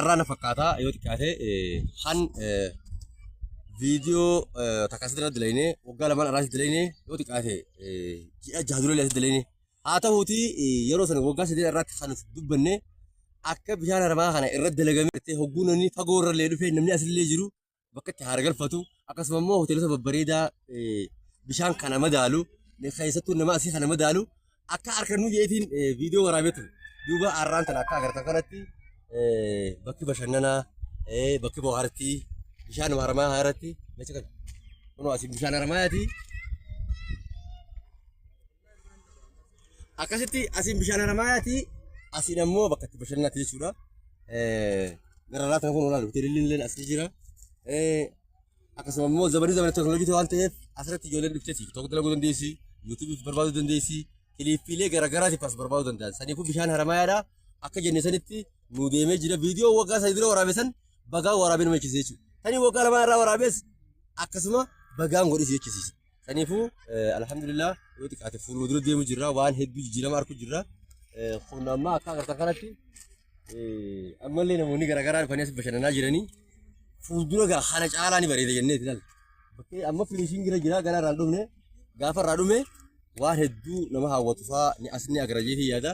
Arraa na fakkaata yoo xiqqaate han viidiyoo takka asirra dalaynee waggaa lamaan arraa dalaynee yoo xiqqaate ji'a jaha dura illee dalaynee haa ta'uuti yeroo sana waggaa sadeen irratti kan dubbanne akka bishaan haramaa kana irra dalagamee hogguu namni fagoo irra illee dhufee namni asillee jiru bakka itti haara galfatu akkasuma immoo hoteelota babbareedaa bishaan kana madaalu keessattuu nama asii kana madaalu akka argannu jeetiin viidiyoo waraabee ture. Duuba arraan tana akka agartan kanatti bakki bashannanaa bakki bohaartii bishaan haramaa irratti kunoo asii bishaan haramaati. Akkasitti asiin bishaan haramaati asiin ammoo bakka itti bashannanaati jechuudha. Gararraa tana kun olaanu hoteelli illee as ni jira. Akkasuma immoo zamanii zamana teekinooloojii waan ta'eef asirratti ijoolleen dhuftee TikTok dalaguu dandeessi, YouTubeif barbaaduu dandeessi, kiliippiilee garaagaraatiif as barbaaduu danda'an. Saniifuu bishaan haramayaadha. Akka jenne sanitti nu deemee jira. Viidiyoo waggaa sadii dura waraabe san bagaa waraabee nama jechisiisa jechuudha. Tanii waggaa lamaan irraa waraabees akkasuma bagaan godhis jechisiisa. Saniifuu alhamdulillah yoo xiqqaate fuuluma dura deemu jirra waan hedduu jijjiirama arku jirra. Kun amma akka agartan kanatti ammallee namoonni garaagaraa dhufanii as bashannanaa jiranii fuuldura gaa kana caalaa ni bareeda jennee ilaalla. Bakkee amma finishiin gira jira gara irraan dhumne gaafa irraa dhume waan hedduu nama hawwatu fa'aa ni as ni agarra jeetii yaada.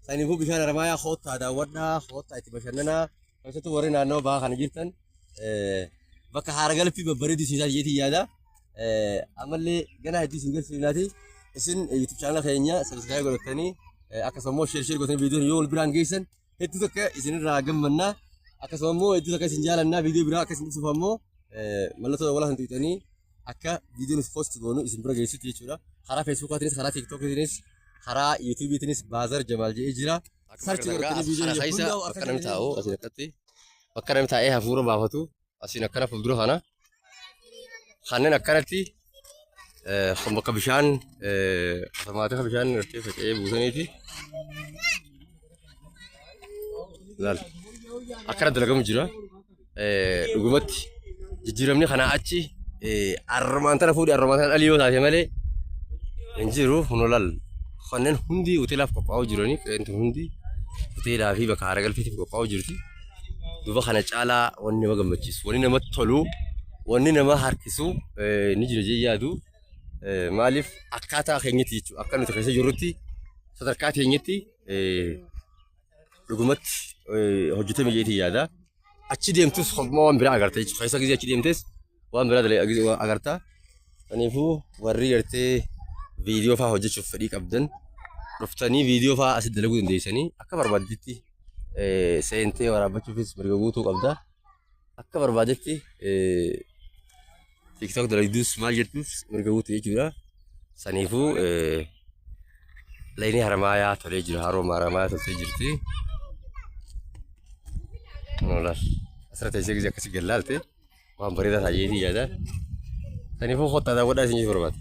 Saniifuu bishaan harmaayaa koottaa daawwadhaa koottaa itti bashannanaa keessattuu warri naannoo bahaa kana jirtan bakka haara galfii babbareedu isin taati jeetii yaada. Ammallee ganaa hedduu isin garsiifnaati. Isin YouTube channel keenya subscribe godhattanii akkasuma immoo share share gootanii viidiyoo yoo wal biraan geessan hedduu takka isinirraa gammannaa. Akkasuma immoo hedduu takka isin jaalannaa viidiyoo biraa akka isin dhufsuuf ammoo mallattoo dawwalaa san tuqxanii akka viidiyoo nuti post goonu isin bira geessutti jechuudha. Karaa Facebookaatiinis karaa TikTokiitiinis karaa YouTubeetiinis Baazar Jamaal jedhee jira. Search godhattanii viidiyoo Kana keessa hundaa'u bakka namni taa'u asiin akkatti bakka namni taa'ee hafuura baafatu asiin akkana fuuldura kana kanneen akkanatti kun bakka bishaan otomaatika bishaan irratti faca'ee buusaniiti. Laal akkana dalagamu jira. Dhugumatti jijjiiramni kanaa achi armaan tana fuudhi armaan tana dhalii yoo taate malee hin jiru kunoo laal kanneen hundi hoteelaaf qophaa'uu jiranii qeenti hundi hoteelaa fi bakka haara galfiitiif qophaa'uu jirti. Duuba kana caalaa wanni nama gammachiisu wanni namatti tolu wanni nama harkisu ni jira jee yaadu maaliif akkaataa keenyatti jechuudha akka nuti keessa jirrutti sadarkaa keenyatti dhugumatti hojjetame jeetii yaada. Achi deemtus homaa waan biraa agarta jechuudha. Keessa gisee achi deemtes waan biraa agarta. Kanaafuu warri gartee viidiyoo fa'aa hojjechuuf fedhii qabdan dhuftanii viidiyoo fa'aa asitti dalaguu dandeessanii akka barbaaddetti seentee waraabbachuufis mirga guutuu qabda. Akka barbaadetti TikTok dalagduus maal jettuus mirga guutuu jechuudha. Saniifuu layni harmaayaa tolee jira haroo harmaayaa toltee jirti. Noolaal asirra teessee gisee akkasii gallaalte waan bareedaa taa'ee yaada. Saniifuu kottaa daawwadhaa isin jechuu barbaada.